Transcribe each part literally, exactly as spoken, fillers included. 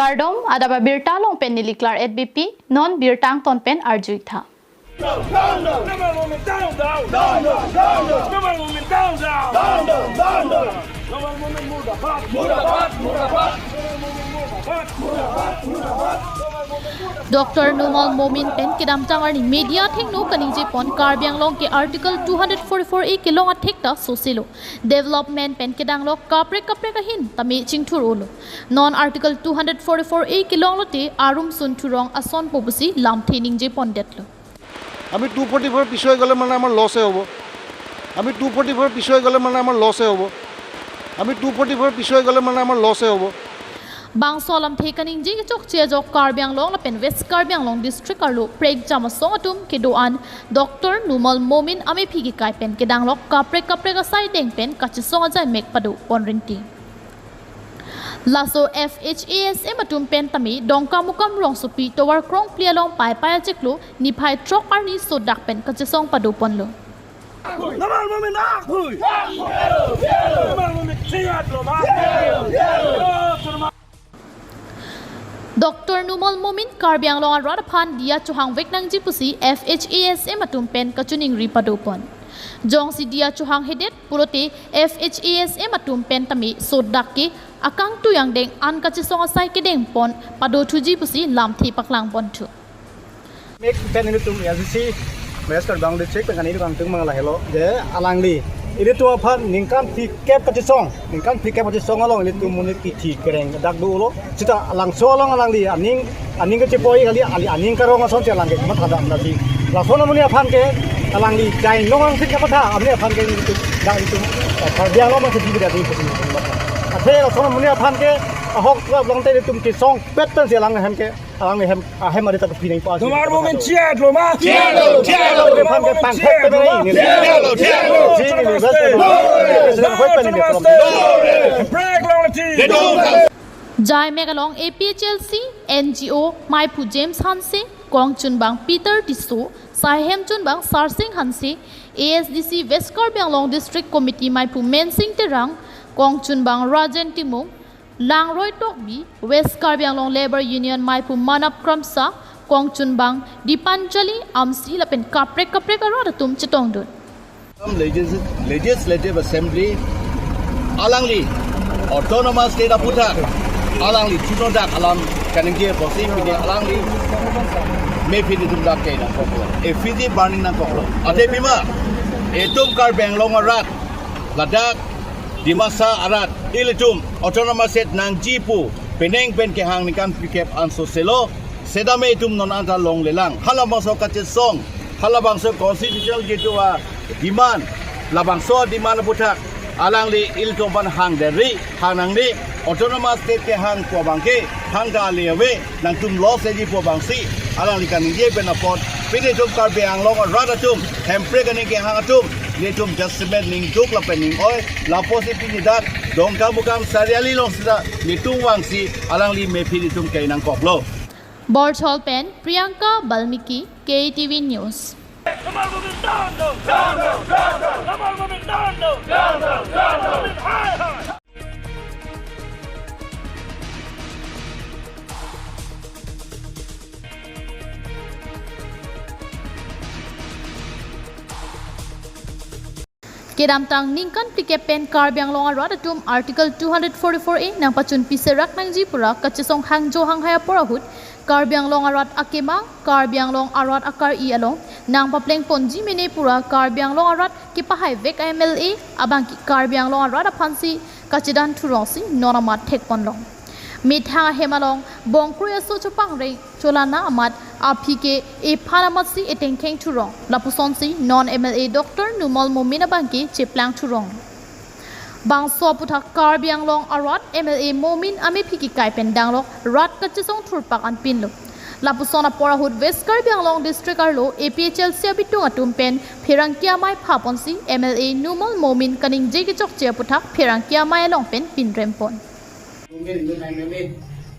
Kardom, adap abirta along pen neli Klar at B P, non birta angton pen arju-ik tha. Down, down, down. Numal Momin, down, down. Down, down, down, down. Numal Momin, down, down. Down, down, down, down. Numal Momin murdabad. Murdabad, murdabad. Numal Momin murdabad. Murdabad, murdabad. Numal Momin murdabad. Doctor Numal Momin pen kedamtang arni media athengno kaningjepon Karbi Anglong ke Article two hundred forty-four A kelong athek ta soselo. Development pen kedang lo kaprek kaprek ahin tame chingthur-olo. Non Article two hundred forty-four A kelong lote arum sun thurong asonpo pusi lamthe ningjepondetlo. আমি two forty four পিছুৱাই গ'লে মানে আমাৰ লছে হ'ব। আমি two forty four পিছুৱাই গ'লে মানে আমাৰ লছে হ'ব। আমি টু ফৰ্টি ফ'ৰ পিছুৱাই গ'লে মানে আমাৰ লছে হ'ব। Bangso alamthe kaningje kechokche ajok Karbi Anglong lapen West Karbi Anglong district arlo prekjam asong atum kedo-an Doctor Numal Momin amephi kekai pen kedang lo kaprek kaprek asai deng pen kachesong ajai mek padopon rinti. Laso F H A S M atum pen tame Dongkamukam rongsopi tovar krongphli along Paipai achiklo niphai throk arni sodak pen kachesong padoponlo. Numal Momin akhui. Numal Momin chiyatlo ma. Doctor Numal Momin Karbi Anglong arat aphan diya chohangvek nangji pusi F H A S M atum pen kachiningri padopon. Jongsi diya chohanghedet pulote F H A S M atum pen tame sodak ke akangtui angdeng an kachesong asai kedengpon padothuji pusi lamthe paklangponthu. Mek pen ilitum A I C C, West Karbi Anglong District pen kani kangtung mang lahelo, je alangli ilitum aphan ningkan phlikep kachesong, ningkan phlikep kachesong along ilitum monit kithi kereng dak dolo. Seta alangso along alangli aning, aning kachepoi kali, ali aning karong asonsi alang ke matha dam nasi. Lason amonit aphan ke alangli jai nong angsit kamatha, amonit aphan ke ilitum, dak ilitum, eh, Karbi Anglong masih di bidang ilitum. Athe lason amonit aphan ke ahok tu ablang te ilitum kesong pet pensi alang ahem ke, alang ahem, ahem ada tak pinang pa. Numal Momin chiyatlo ma. Chiyatlo, chiyatlo. Ilitum aphan ke pangthek pe nai. Chiyatlo, chiyatlo. Sini ni bas. Break long ti. Jai mek along A P H L C, N G O, Maiphu James Hanse, Kongchunbang Peter Tisso, Saihem Chunbang Sarsing Hanse, A S D C West Karbi Anglong District Committee Maiphu Mensing Terang, Kongchunbang Rajen Timung, Langroi Tokbi, West Karbi Anglong Labour Union Maiphu Manap Kramsa, Kongchunbang Dipanjali Amsi lapen kaprek kaprek arat atum chetongdun. Legis-, Legislative Assembly alangli Autonomous State aputhak alangli chunodak alam kaningje pusi pini alangli mephi ilitum dak ke nangkoklo. Effigy burning nangkoklo. Athe pima, itum Karbi Anglong arat, ladak Dimasa arat, ilitum Autonomous State nangji pu penang pen kehang ningkan phlikep an soselo, setame itum non anta longlelang. Halabangso kachesong, halabangso constitutional gitu a demand, labangso demand aputhak alangli ilitum aphan hang deri, hang nangne, Autonomous State kehang pu abang ke, hang ta ale ave, nangtum loseji pu abangsi alangli kaningje pen apot, pini itum Karbi Anglong arat atum, Hemprek aning kehang atum, ilitum jasemet ningduk lapen ning-oi, lapusi pini dak Dongkamukam Chariali along sita ilitum vangsi alangli mephi ilitum kai nangkoklo. Borchol pen Priyanka Balmiki, K T V News. Kedamtang ningkan phlikep pen Karbi Anglong arat atum Article two hundred forty-four A nangpachun piserak nangji pura kachesong hangjo hanghai apor ahut Karbi Anglong arat akemang, Karbi Anglong arat akar-i along nangpaplengponji mene pura Karbi Anglong arat kepahaivek M L A abangke Karbi Anglong arat aphansi kachedan thurongsi non amat thekponlong. Methang ahem along bongkroi aso chopangreng cholana amat aphi ke ephan amatsi etengkheng thurong. Lapusonsi non M L A Doctor Numal Momin abangke cheplang thurong. Bangso aputhak Karbi Anglong arat M L A Momin amephi kekai pen danglok rat kachesong thurpak anpinlo. Lapuson apor ahut West Karbi Anglong District arlo A P H L C abitung atum pen pherangke amei phaponsi M L A Numal Momin kaningje kechokche aputhak pherangke amei along pen pinrempon. Momin, Numal Momin,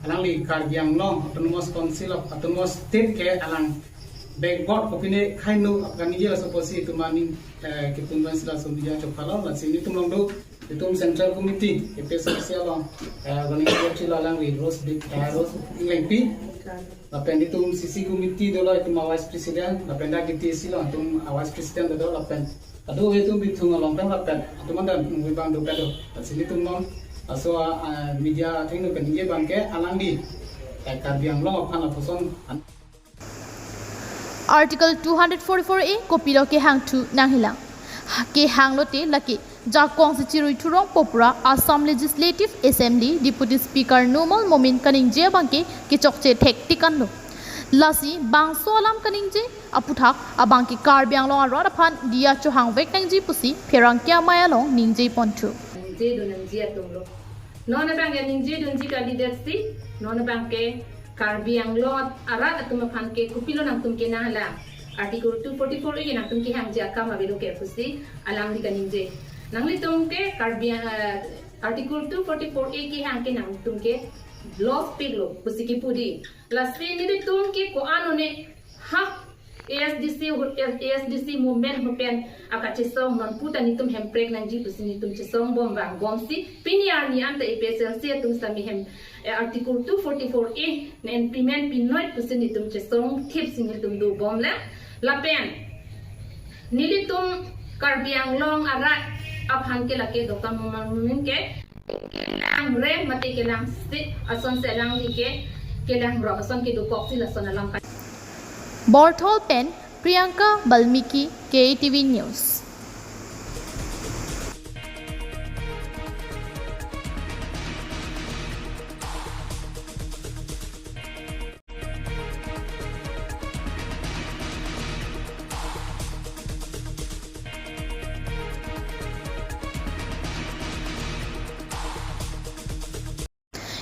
alangli Karbi Anglong Autonomous Council of Autonomous State ke alang Backward kopine khei no aphan ningje laso apotsi itum aning, eh, kitum ban sila sum dia chokpalo, lasi nelitum along do, itum Central Committee, A P H L C along, eh, Goning Secretary lo alangli Rose Bi-, eh, Rose Englengpi. Lapen itum C C Committee dolo itum a Vice President, lapen dak K T A C along itum a Vice President dolo, lapen ado itum Bithung along pen lapen atum andan nungwi bang do kado. Lasi nelitum non, laso, ah, media atheng do kaningje abang ke alangli, eh, Karbi Anglong aphan lapuson an- Article two hundred forty-four A kopilo kehangthu nanghelang. Kehang lote lake jakong si chirui thurong popura Assam Legislative Assembly Deputy Speaker Numal Momin kaningje abang ke kechokche thektik anlo. Lasi bangso alam kaningje aputhak abang ke Karbi Anglong arat aphan diya chohangvek nangji pusi pherangke amei along ningje ponthu. Ningje dun nangji atum lo. Non abang ke ningje dunji kalidet si, non abang ke Karbi Anglong arat atum aphan ke kopilo nangtum ke nanglang. Article two forty-four A ke nangtum kehangji akam avelo ke pusi alangli kaningje. Nanglitum ke Karbi, eh, Article two forty-four A kehang ke nangtum ke loss pik lo pusi kipu dei. Lasi nelitum ke ko-an one ha A S D C, A S D C movement pen akachesong non puta nelitum hemprek nangji pusi nelitum chesong bom vangbom si pini arni anta A P H L C atum sami hem, eh, Article two forty-four A ne implement pinoi pusi nelitum chesong thip si nelitum dobom le. Lapen nelitum Karbi Anglong arat aphan ke lake Doctor Numal Momin ke kelang rem mate kelang sik ason si alangli ke kelang rok ason kedo kok si lason alam kan. Borthol pen Priyanka Balmiki, K T V News.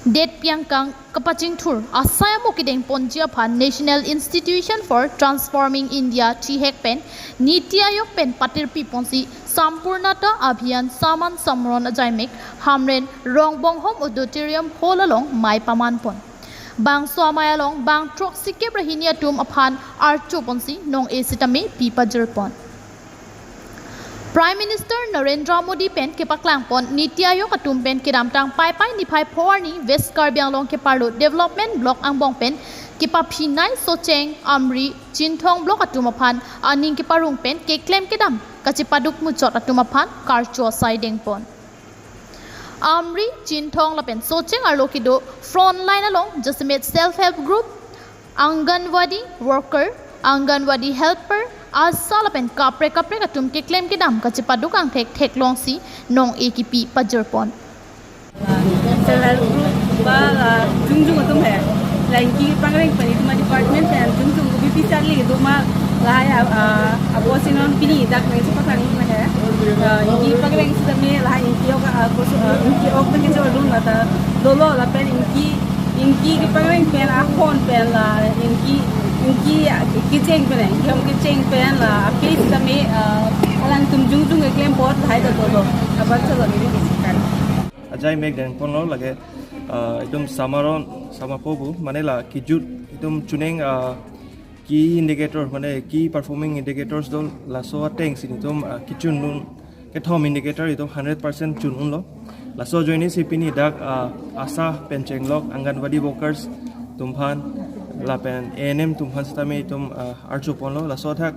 Detpi angkang kapachingthur asai amo kedeng ponji aphan National Institution for Transforming India, CHIHAC pen NITI Aayog pen patirpi ponsi Sampurnata Abhiyan Saman Samaron ajaimek Hamren Rongbonghom Auditorium Hall along mei paman pon. Bangso amei along bang throksi kep ra hini atum aphan archo ponsi nong-e sitame pi pajir pon. Prime Minister Narendra Modi pen kepaklang pon NITI Aayog atum pen kedamtang Paipai niphai pho arni West Karbi Anglong keparlo development block angbong pen kepaphinei Socheng, Amri, Chinthong block atum aphan aning keparong pen keklem kedam kachepaduk muchot atum aphan karcho asai deng pon. Amri, Chinthong lapen Socheng arlo kedo front line along jasemet self help group, Anganwadi worker, Anganwadi helper, ASHA lapen kaprek kaprek atum keklem kedam kachepaduk angthek theklongsi nong-e kipi pajir pon. Self help group ba la jongjong atum he. La inki pangreng pen itum department pen jongjong ko B P Charlie itum ma lahai, ah, apo si non pini dak nangchepaklang atum he. Ah, inki pangreng sitame lahai inki ok, ah, koso, ah, inki ok ta kejor dun la ta dolo lapen inki, inki kepangreng pen akhon pen la inki, inki, ah, kecheng pen, inki hom kecheng pen la ape sitame, ah, alangtum jongjong keklem apot lahai ta dolo. Abar chalo ni kan. Ajaimek deng ponlo lake, ah, itum Samaron, Samapo pu, mane la kijut, itum chuning, ah, key indicator, mane key performing indicators do laso ateng si nelitum, ah, kichun dun, kethom indicator itum hundred percent chun unlo. Laso ajoine si pini dak, ah, ASHA pen chenglok, Anganwadi workers atum aphan, lapen A N M atum aphan sitame itum, ah, archo ponlo, laso athak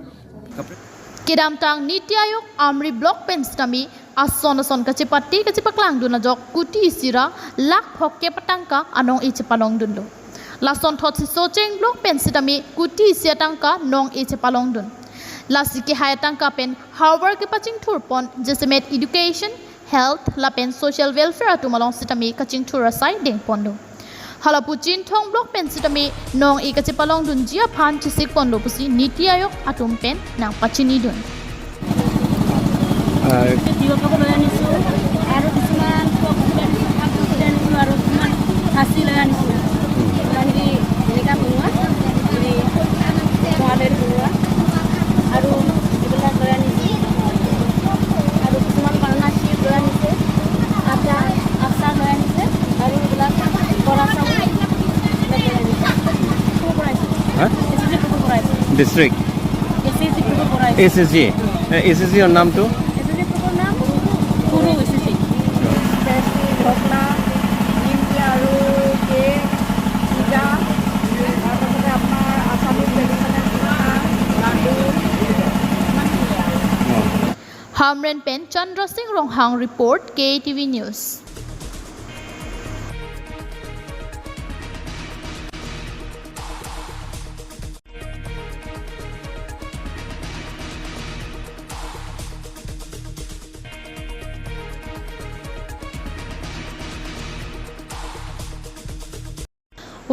kaprek. Kedamtang NITI Aayog Amri block pen sitame ason ason kachepate kachepaklang dun ajok kuti isi ra lakh phokep atangka anong-e chepalong dunlo. Lason thotsi Socheng block pen sitame kuti isi atangka nong-e chepalong dun. Lasi kehai atangka pen havar kepachingthur pon jasemet education, health lapen social welfare atum along sitame kachingthur asai deng ponlo. Halapu Chinthong block pen sitame nong-e kachepalong dunji aphan chesik ponlo pusi NITI Aayog atum pen nangpachini dun. Ai. Diwakabo loyanisu, aru kisuman kok, dan itu aru kisuman hasil loyanisu. Lahiri ini kan bunga, ini kualer bunga, aru ibelas loyanisu, aru kisuman banana chip loyanisu, ada asar loyanisu, aru ibelas korasa. Hah? District S S G গ্ৰুপৰ পৰা আহিছে। এছ S জি। এ, এছ এছ জিৰ নামটো? এছ S G গ্ৰুপৰ নাম কুৰু এছ S জি। স্পেচিয়েলি ঢকলা, নিমকি আৰু cake, pizza, তাৰপাছতে আপোনাৰ আছামিজ ট্ৰেডিশ্যনেল পিঠা, লাডু, ইমানখিনি আৰু। অ। হামৰেন পেন, Chandra Singh Ronghang report, K T V news.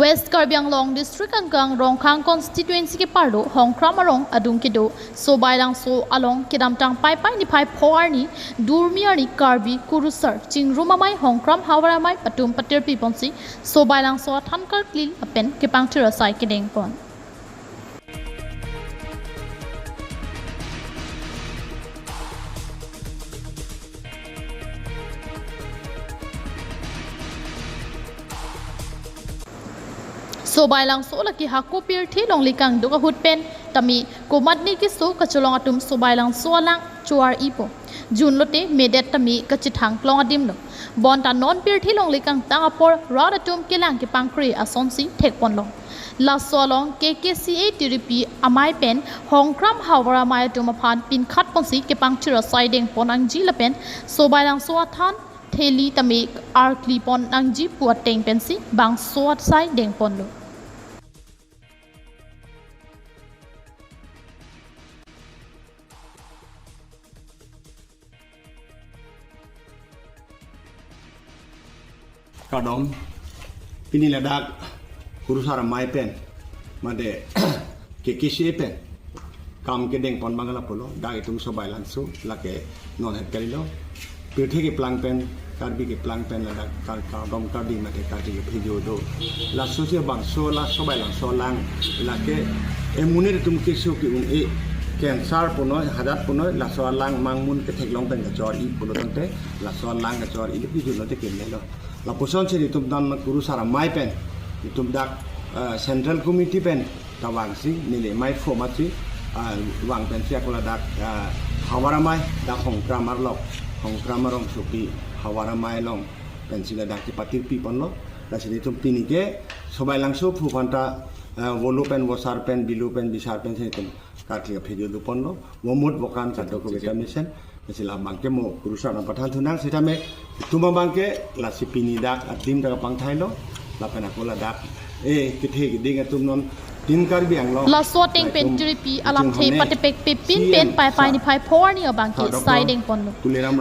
West Karbi Anglong District angkang Rongkhang constituency keparlo Hongkram arong adung kedo Sobailangso along kedamtang Paipai niphai pho arni durmi arni Karbi kurusar chingrum amei Hongkram havar amei atum patirpi ponsi Sobailangso athan karkli lapen kepangthir asai kedeng pon. Sobailangso lake hako pirthe longle kangduk ahut pen tame komatne keso kacholong atum Sobailangso alang cho-ar-ipo. Jun lote medet tame kachethang klong adim lo. Bonta non pirthe longle kangtang apor rat atum kelang kepangkre asonsi thekponlong. Laso along K K C A tiripi amei pen Hongkram havar amei atum aphan pinkhat ponsi kepangthir asai dengpon nangji lapen Sobailangso athan theli tame arkli pon nangji pu ateng pensi bangso asai dengponlo. Kardom, pini ladak kurusar amei pen, mate K K C A pen, kam kedeng pon abang lapulo, dak itum Sobailangso, lake non het kalilo. Pirthe keplang pen, Karbi keplang pen ladak kar-, kardom kardi mate kardi kephejo do. Laso si bangso la Sobailangso alang lake emunit atum keso ke-un-e, cancer punoi, hadat punoi, laso alang mangmun ketheklong pen kachor-i pulo tangte, laso alang kachor-i lo, pijun lote kemelo. Lapuson si itum dan kurusar amei pen, itum dak, eh, Central Committee pen, kavangsi, neli amei format si, ah, vang pensi ako ladak, ah, havar amei, dak Hongkram arlo, Hongkram arong supi, havar amei along, pensi ladak si patirpi ponlo, lasi itum pini ke, Sobailangso aphu aphanta, ah, volo pen, vosar pen, bilo pen, bisar pensi itum, karkli aphejo do ponlo, vomut vokan kadokave ta mesen, pensi labangke mo kurusar nangpathan thunang sitame itum abangke lasi pini dak adim dak pangthailo lapen ako ladak e kethe keding atum non Team Karbi Anglong. Laso ateng pen tiripi alamthe patepek pepin pen Paipai niphai pho arni abangke sai dengponlo.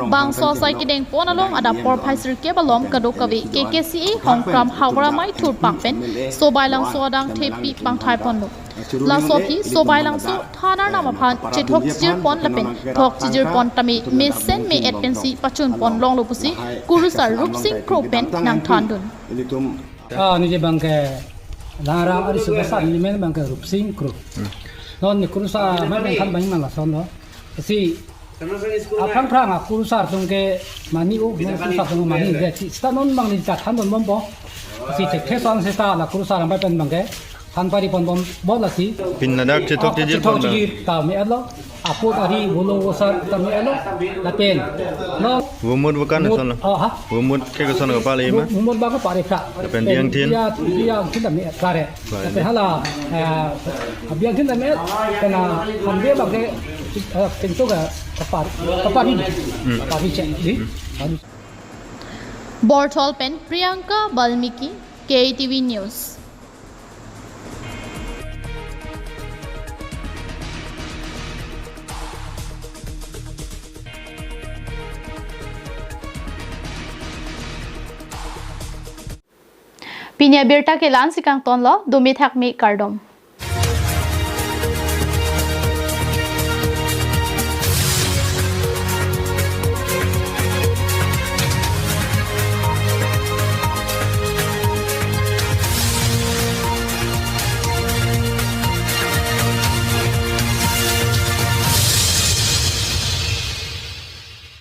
Bangso sai kedengpon along adap porphai sirkep alom kadokave K K C A Hongkram havar amei thurpak pen Sobailangso adang thepi pangthaiponlo. Laso aphi Sobailangso than arnam aphan chethok chijirpon lapen thok chijirpon tame mesen me-et pensi pachunpon longlo pusi kurusar Rupsing Kro pen nangthandun. Ilitum. Ah, neli abangke Langrang ari subasa neli amen abangke Rupsing Kro. Non neli kurusar amei pen than abang nanglasonlo. Si aphrang phrang akurusar atum ke mani o, non kurusar atum mani de. Si seta non abang neli ta thandun bompo. Si thekthe ason seta la kurusar amei pen abangke than pari ponbom bom lasi. Pini ladak chethok chijirpon chethok chijir ta me-etlo. Apot ari volo vosar ta me-etlo. Lapen. No. Vomut vokan vomut, sonlo. Oh, ha? Vomut ke koson kapale ma? Vomut abang kapare kha. Lapen biang thin? Biang, biang thin ta me-et kare. Lapen hala, eh, biang thin ta me-et, kena hanbe abangke, eh, pintu ka kapar, kapar hin. Hmm. Kapar hin cek, di? Hmm. Borthol pen Priyanka Balmiki, K T V News. Pini abirta ke la-ansi kangtonlo, dome thakme kardom.